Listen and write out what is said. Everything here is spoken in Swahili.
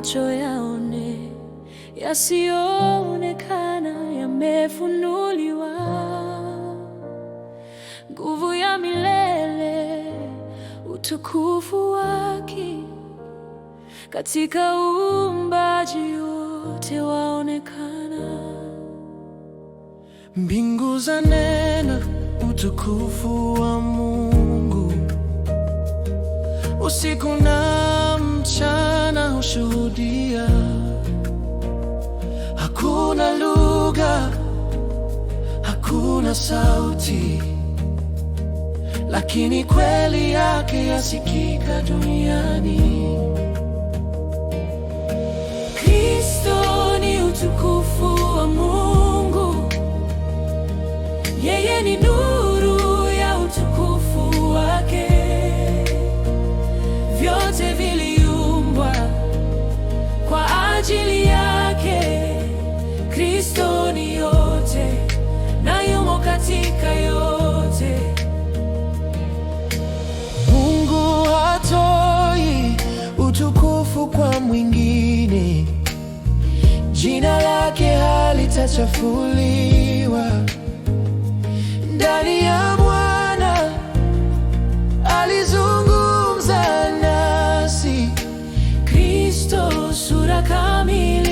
Macho yaone yasiyoonekana yamefunuliwa. Nguvu ya milele, utukufu wake katika uumbaji wote waonekana. Mbingu zanena utukufu wa Mungu, usiku na mchana hushuhudia. Hakuna lugha, hakuna sauti, lakini kweli yake yasikika duniani. Kristo ni utukufu wa Mungu, yeye ni nuru ya utukufu wake. Vyote viliumbwa kwa ajili yake. Kristo ni yote na yumo katika yote. Mungu hatoi utukufu kwa mwingine, jina lake halitachafuliwa. Ndani ya Mwana alizungumza nasi. Kristo sura kamili.